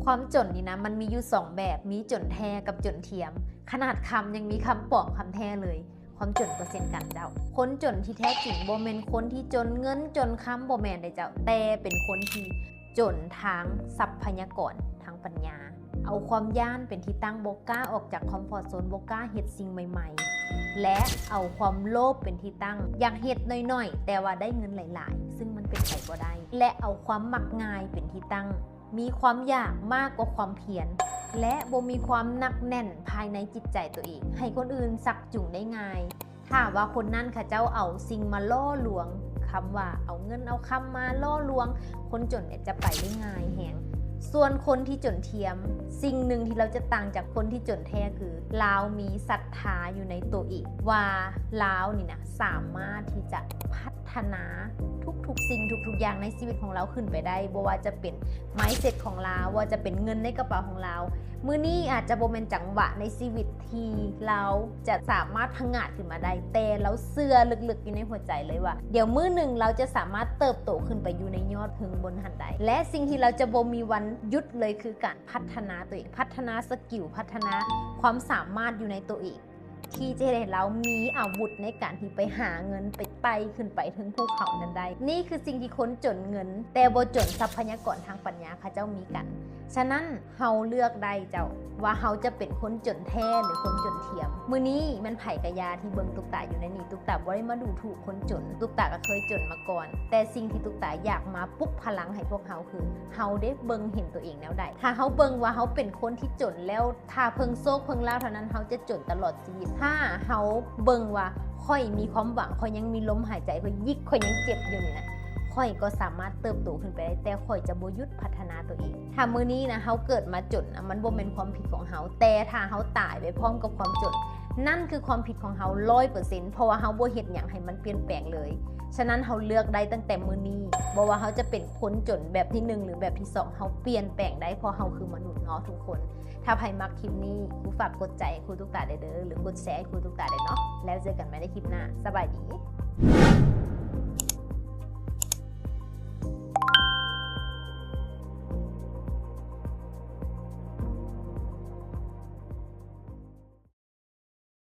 ຄວາມຈົນນີ້ນະ ມັນມີຢູ່ສອງແບບ, ມີຈົນແທ້ກັບຈົນທຽມ. ຂະໜາດຄຳຍັງມີຄຳປອມຄຳແທ້ເລີຍ. ຄວາມຈົນກໍເຊັ່ນກັນເຈົ້າ. ຄົນຈົນທີ່ແທ້ຈິງບໍ່ແມ່ນຄົນທີ່ຈົນເງິນຈົນຄຳ, ບໍ່ແມ່ນເດ້ເຈົ້າ, ແຕ່ເປັນຄົນທີ່ຈົນທາງຊັບພະຍາກອນ, ທາງປັນຍາ. ເອົາຄວາມຢ້ານເປັນທີ່ຕັ້ງ, ບໍ່ກ້າອອກຈາກຄອມຟອດໂຊນ, ບໍ່ກ້າເຮັດສິ່ງໃໝ່ໆ ແລະ ເອົາຄວາມໂລບເປັນທີ່ຕັ້ງ, ຢາກເຮັດໜ້ອຍໆ ແຕ່ວ່າໄດ້ເງິນຫຼາຍໆ ຊຶ່ງມັນເປັນໄປບໍ່ໄດ້ ແລະ ເອົາຄວາມມັກງ່າຍເປັນທີ່ຕັ້ງ, ມີຄວາມຢາກມາກກວ່າຄວາມພຽນ ແລະ ບໍ່ມີຄວາມໜັກແໜ້ນພາຍໃນຈິດໃຈຕົວເອງ ໃຫ້ຄົນອື່ນຊັກຈູງໄດ້ງ່າຍ. ຖ້າວ່າຄົນນັ້ນເຂົາເຈົ້າເອົາສິ່ງມາຫຼໍ່ລວງ, ຄຳວ່າເອົາເງິນເອົາຄຳມາຫຼໍ່ລວງ, ຄົນຈົນເນຍຈະໄປໄດ້ງ່າຍແຮງ. ສ່ວນຄົນທີ່ຈົນທຽມ, ສິ່ງໜຶ່ງທີ່ລາວຈະຕ່າງຈາກຄົນທີ່ຈົນແທ້ຄື ລາວມີສັດທາຢູ່ໃນຕົວເອງວ່າລາວນີ້ນະ ສາມາດທີ່ຈະພັດທະນາທຸກໆສິ່ງທຸກໆຢ່າງໃນຊີວິດຂອງລາວຂຶ້ນໄປໄດ້, ບໍ່ວ່າຈະເປັນ mindset ຂອງລາວ, ວ່າຈະເປັນເງິນໃນກະເປົາຂອງລາວ. ມື້ນີ້ອາດຈະບໍ່ແມ່ນຈັງຫວະໃນຊີວິດທີ່ລາວຈະສາມາດຜະຫງາດຂຶ້ນມາໄດ້, ແຕ່ລາວເຊື່ອເລິກໆຢູ່ໃນຫົວໃຈເລີຍວ່າ ດຽວມື້ໜຶ່ງລາວຈະສາມາດເຕີບໂຕຂຶ້ນໄປຢູ່ໃນຍອດເທິງບົນຫັ້ນໄດ້. ແລະ ສິ່ງທີ່ລາວຈະບໍ່ມີວັນຢຸດເລີຍຄືການພັດທະນາຕົວເອງ, ພັດທະນາສະກິວ, ພັດທະນາຄວາມສາມາດຢູ່ໃນຕົວເອງ ທີ່ຈະເຮັດໃຫ້ລາວມີອາວຸດໃນການທີ່ໄປຫາເງິນ, ໄປໄຕ່ຂຶ້ນໄປເທິງພູເຂົານັ້ນໄດ້. ນີ້ຄືສິ່ງທີ່ຄົນຈົນເງິນ ແຕ່ບໍ່ຈົນຊັບພະຍາກອນທາງປັນຍາເຂົາເຈົ້າມີກັນ. ສະນັ້ນ ເຮົາເລືອກໄດ້ເຈົ້າ ວ່າເຮົາຈະເປັນຄົນຈົນແທ້ ຫຼື ຄົນຈົນທຽມ. ມື້ນີ້ແມ່ນໃຜກະຢ່າທີ່ເບິ່ງຕຸກຕາຢູ່ໃນນີ້, ຕຸກຕາບໍ່ໄດ້ມາດູຖູກຄົນຈົນ, ຕຸກຕາກະເຄີຍຈົນມາກ່ອນ. ແຕ່ສິ່ງທີ່ຕຸກຕາຢາກມາປຸກພະລັງໃຫ້ພວກເຮົາຄື ເຮົາໄດ້ເບິ່ງເຫັນຕົວເອງແນວໃດ. ຖ້າເຮົາເບິ່ງວ່າເຮົາເປັນຄົນທີ່ຈົນແລ້ວ ຖ້າເພິ່ງໂຊກເພິ່ງລາບເທົ່ານັ້ນ ເຮົາຈະຈົນຕະຫຼອດຊີວິດ. ຖ້າເຮົາເບິ່ງວ່າ ຂ້ອຍມີຄວາມຫວັງ, ຂ້ອຍຍັງມີລົມຫາຍໃຈ, ຂ້ອຍຢິກ, ຂ້ອຍຍັງເຈັບຢູ່ນີ້ນະ, ຂ້ອຍກໍສາມາດເຕີບໂຕຂຶ້ນໄປໄດ້, ແຕ່ຂ້ອຍຈະບໍ່ຢຸດພັດທະນາຕົວເອງ. ຖ້າມື້ນີ້ນະ ເຮົາເກີດມາຈົນນະ, ມັນບໍ່ແມ່ນຄວາມຜິດຂອງເຮົາ, ແຕ່ຖ້າເຮົາຕາຍໄປພ້ອມກັບຄວາມຈົນ, ນັ້ນຄືຄວາມຜິດຂອງເຮົາຮ້ອຍເປີເຊັນ, ເພາະວ່າເຮົາບໍ່ເຮັດຫຍັງໃຫ້ມັນປ່ຽນແປງເລີຍ. ສະນັ້ນ ເຮົາເລືອກໄດ້ຕັ້ງແຕ່ມື້ນີ້, ບໍ່ວ່າເຮົາຈະເປັນຄົນຈົນແບບທີໜຶ່ງ ຫຼື ແບບທີສອງ, ເຮົາປ່ຽນແປງໄດ້, ເພາະເຮົາຄືມະນຸດເນາະທຸກຄົນ. ຖ້າໃຜມັກຄລິບນີ້, ຄູຝາກກົດໃຈໃຫ້ຄູຕຸກຕາແດ່ເດີ ຫຼື ກົດແຊຣ໌ໃຫ້ຄູຕຸກຕາແດ່ເນາະ. ແລ້ວເຈີກັນໃໝ່ໃນຄລິບໜ້າ. ສະບາຍດີ.